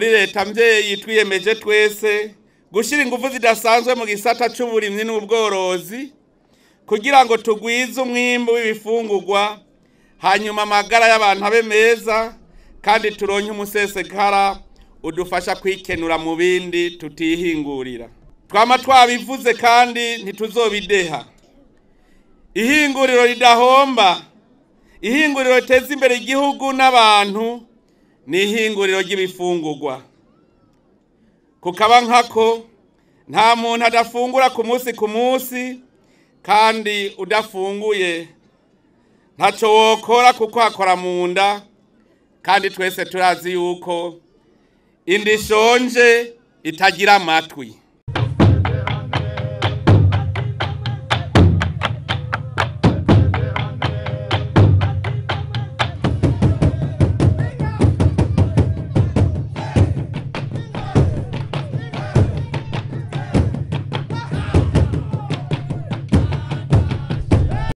Muri leta mvyeyi twiyemeje twese gushyira ingufu zidasanzwe mu gisata c'uburimyi n'ubworozi kugira ngo tugwize umwimbu w'ibifungurwa, hanyuma amagara y'abantu abe meza, kandi turonke umusesekara udufasha kwikenura mu bindi tutihingurira. Twama twabivuze kandi ntituzobideha. Ihinguriro ridahomba, ihinguriro riteza imbere igihugu n'abantu, ni ihinguriro ry'ibifungurwa. Kukaba nkako nta muntu adafungura ku munsi ku munsi, kandi udafunguye ntaco wokora kuko hakora mu nda, kandi twese turazi yuko inda ishonje itagira amatwi.